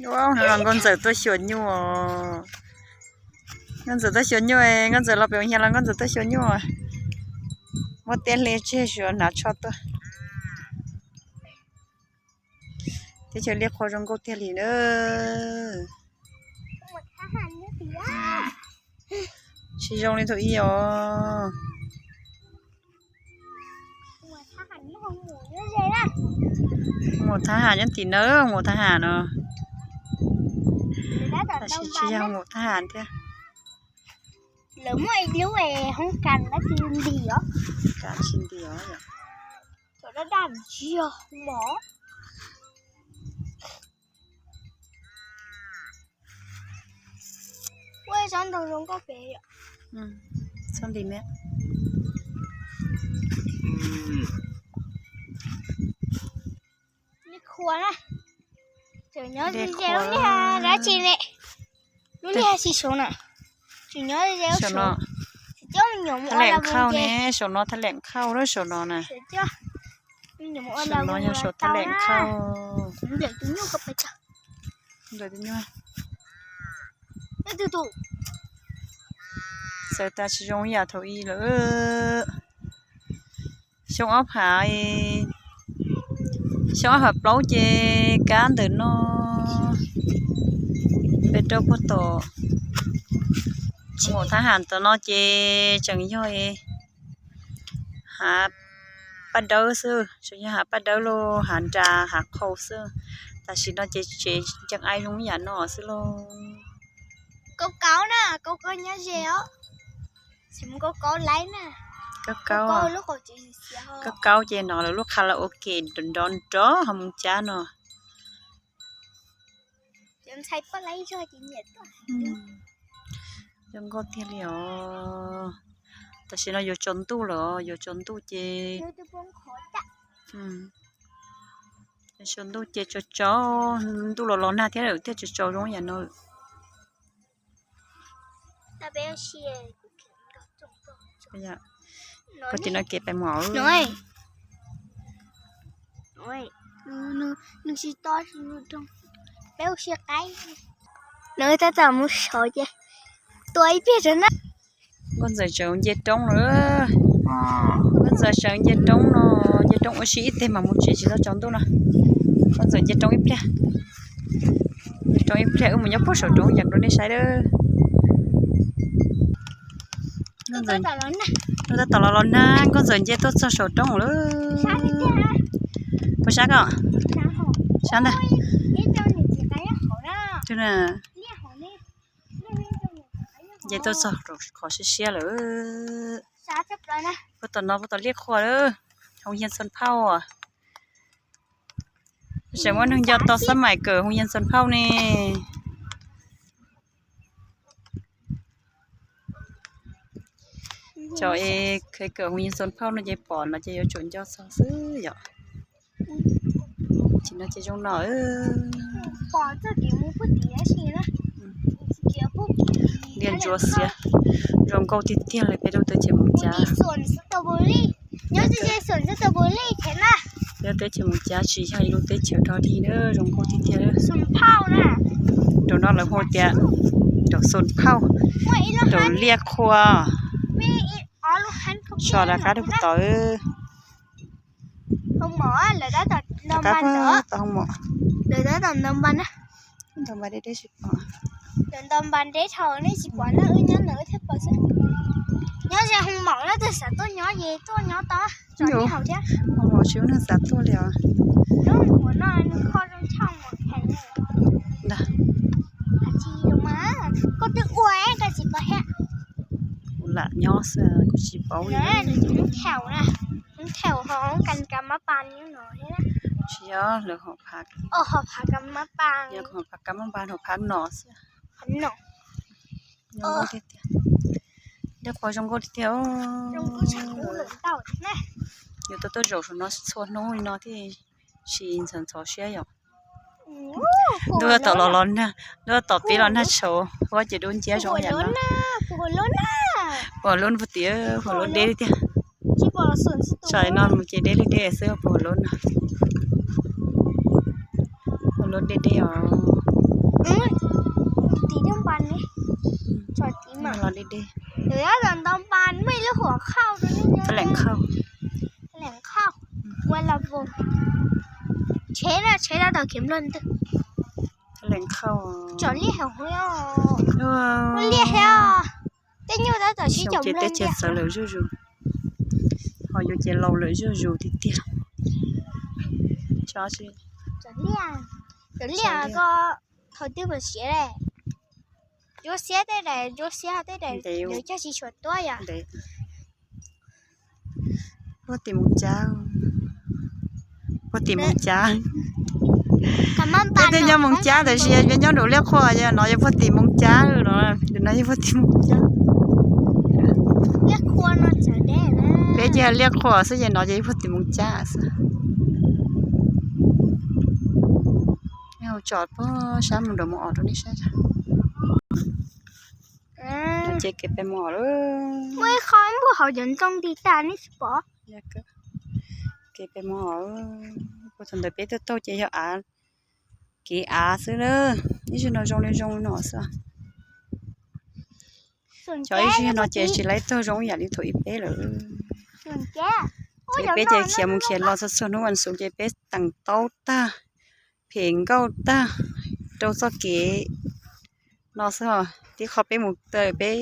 Ua, no los Nkauj Ntxawm tuaj xyuas nyuj. Nkauj Ntxawm tuaj xyuas nyuj, Nkauj Ntxawm los pem hias los Nkauj Ntxawm tuaj xyuas nyuj. Muab tiab hli tseg, suav hnav tsho tuaj. Teb chaws liaj qhua zoo nkauj tiag li na. Tsis zoo li thaum ub os. Mus thab ham nyob tim na, mus thab ham no. Tab sis tsis yog mus thab ham thiab. Lawv muaj ib lub hoob kas dab tsi nti os. Kas tsis nti os. Cov dab dab ntsia mov. Ua tsob ntoo zoo nkauj pem. Txhob nti me. Liaj qhua na. Tseem nyob ze lub niag dab tsi ne. Lub niag tsis saud na. Tseem nyob ze saum no. Thaj leem khauj ne, saum no thaj leem khauj lawm saum no na. Saum no yog saum thaj leem khauj. Ntawm tus nyuj. Txawm tas tsis zoo yam thaum ub lawm. Xyoo ob phav, xyoo ob phav plaub ces kab ntawm no peb rau puag tom mus thab ham tom no ces tseem yog hav paj dawb xwb, tseem yog hav paj dawb los hav nras hav qhaus xwb. Tam sim no ces tsev ncees ai zoo yam no xwb lauj. Kaub kaub na, kaub kaub nyob ze os. Kaub kaub, kaub kaub ces no lawv lub qha la ua ke nrov nrov ho mus cab no. Zoo nkauj tiag li os. Tam sim no yuav tsaus ntuj lawm, yuav tsaus ntuj ces, tsaus ntuj ces tsaus tsaus, ntuj los los nag thiab lawm thiaj tsaus tsaus zoo yam no. Koj tim no kev pais mus. Peb ua si qaib. Nws tab tom mus saud ces tua ib pliag rau na. Nkauj Ntxawm tseem nce roob lawm. Nkauj Ntxawm tseem nce roob no, nce roob ua si ib teg mas mus tsev tsis tau tsaus ntuj no. Nkauj Ntxawm nce roob ib pliag. Nce roob ib pliag wb mus nyob puag saum roob yam rau nej saib lawm. Nkauj Ntxawm tab tom los los nag, Nkauj Ntxawm nce tuaj txog saum roob lawm. Puas sab koj? Sab ntag. Nce tuaj txog qhov siab siab lawm. Puag tom no puag tom liaj qhua lawm, hoos yas ntxoos phauj. Tseem muaj neeg nco tau xab maim kawm hoos yas ntxoos phauj ne. Cov es kheev kawm hoos yas ntxoos phauj no ces pom no ces yuav tsum nco txog xwb yom. Ces no ces zoo no. Liaj ntsuav xiav, zoo nkauj tiag tiag li peb lub teb chaws Moos Cab. Peb lub teb chaws Moos Cab tsis yog ib lub teb chaws rog dig na, zoo nkauj tiag tiag. Rau no lawv hu tias rau xoos phauj, rau liaj qhua. Tso rov qab rau puag tod. Rov qab puag tod hoo mom. Ntaus npas deb deb tsis pom. Ntaus npas deb dhau nej tsis pom na, wb nyob ntawd wb thiaj pom xwb. Nyob ze hoo mom na, twb xav tuaj nyob ces tuaj nyob tau. Tso nej haus thiab. Hoo mom tsis ua neeg xav tuaj li os. Ntag. Koj twb ua koj tsis pom thiab. Kuv lam nyob xwb kuv tsis paub li. Tsis yog lawv hom phav, hom phav kab mab npas, hom phav no xwb. Zoo nkauj tiag tiag. Liaj qhua zoo nkauj tiag tiag. Yuav tuaj tuaj zaum saum no txhua hnub li no thiaj tsis ntxhov ntxhov siab yom. Ntuj tom los los nag, ntuj tom pib los nag tshauv, huab ces dub nciab zoo yam no. Puas lub puag tim, puas lub deb li tiag. Tso li no mus ces deb li deb xwb, puas lub no. Puas lub deb deb os. Tim lub npas ne, tsom tim mas los deb deb. Ntau npas muaj ib lub hom khauj, leem khauj, leem khauj, ua los vos, tsheb na, tsheb rau tom kev nplog ntwg. Leem khauj, tsom liaj heev, liaj thiab. Tej nyuj tab tom sib xyoo ces teb chaws txawv lawm zuj zus, ho yus ces laus lawm zuj zus tiag tiag. Cov liaj ko thaum twg mam siav, ntsuab xiab tej daim, ntsuab xiab tej daim ntev, cog tsis tshua tuab yom. Puag tim Moos Cab, puag tim Moos Cab. Peb twb nyob Moos Cab tab sis peb nyob nraum Liaj Qhua, no yog puag tim Moos Cab no, no yog puag tim Moos Cab. Peb ces Liaj Qhua xwb ces no ces puag tim Moos Cab xwb. Tsom puag sab mus nraum Mus Om rau nej saib. Ces kev pem Mus Om lawm. Muaj ib qho npuj hauv cov ntoo nti tas nej tsis pom. Kev pem Mus Om, puag thaum ntawd peb tuaj taug ces yog av, kev av xwb na. Ib zaug no zoo li zoo no xwb. Cov ib zaug no ces tsis laib taug zoo ib yam li thaum ib peb lawm. Thaum ib peb ces khiav mus khiav los txhua txhua hnub vas xuv ces peb teem taub tag, phem nkauj tag rau txoj kev no xwb. Tib qho peb mus tawm peb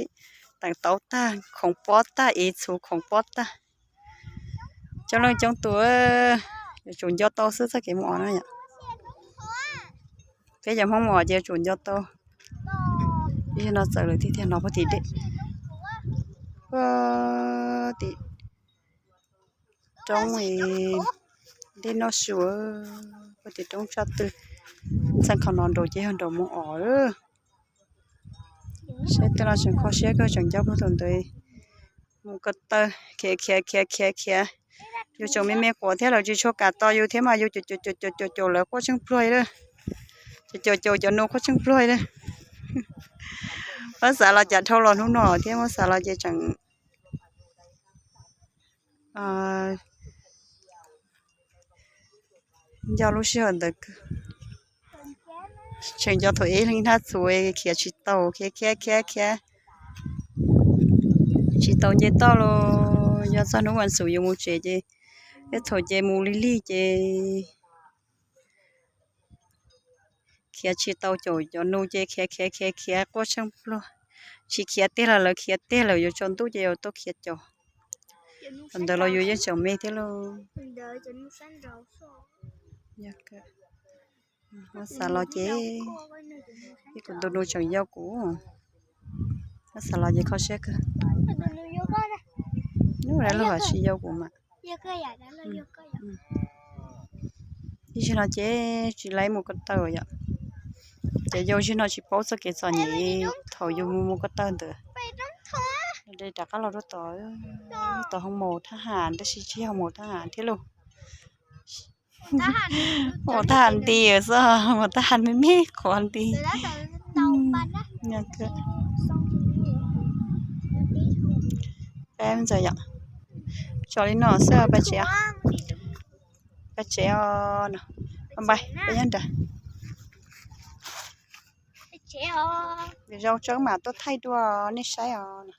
teem taub tag, khoov pob tag, ev txhuv khoov pob tag. Coob leej coob tus, yuav tsum nco tau xwb txoj kev Mus Om no yom. Peb cov Hmoob Mus Om ces yuav tsum nco tau. Ib zaug no txawv lawm tiag tiag no puag tim dej, puag tim roob dej noj su, puag tim roob tsaj twg. Ntxeev qhov no nraud ces yog nraum Mus Om. Saib tej no tseem kho siab kawg, tseem nco puag thaum ntawd mus ko taw khiav khiav khiav khiav khiav. Yus tseem me me quav thiab lawv tsis tshua kam tos yus thiab mas yus caum caum caum caum caum lawv quaj tsheej pluag li. Caum caum caum cov nus quaj tsheej pluag li. Muab xav los cas dhau los hnub no thiab, muab xav los ces tseem nco lub sij hawm ntawd. Tseem nco thaum ib leeg hnab txhuv khiav tsis tau, khiav khiav khiav khiav tsis tau nce toj los yog txog hnub vas xuv yuav mus tsev ces, ib thaum ces mus lig lig ces khiav tsis tau caum cov nus ces khiav khiav khiav khiav quaj tsheej pluag. Tsis khiav tiag los lawv khiav tiag, lawv yuav tsaus ntuj ces yuav tuaj khiav caum. Thaum ntawd los yus yeej tseem me thiab lauj. Muab xav los ces ib kuv tus nus tseem yau kuv. Muab xav los ces kho siab kawg. Nub dab laug tsis yau kuv mas. Ib zaug no ces tsis laib mus ko taw yom. Ces yau zaug no tsis paub txoj kev txom nyem thaum yus mus mus ko taw ntawd. Rov qab los rau tod, tod ho mus thab ham tab sis tsis yog mus thab ham thiab lauj. Mus thab ham nti xwb, mus thab ham me me qhuav nti. Peb ntxawm yom, tso li no xwb peb tsev, peb tsev os no, peb nyob nrad. Zoo tseeb mas tuaj thaij dua nej saib os.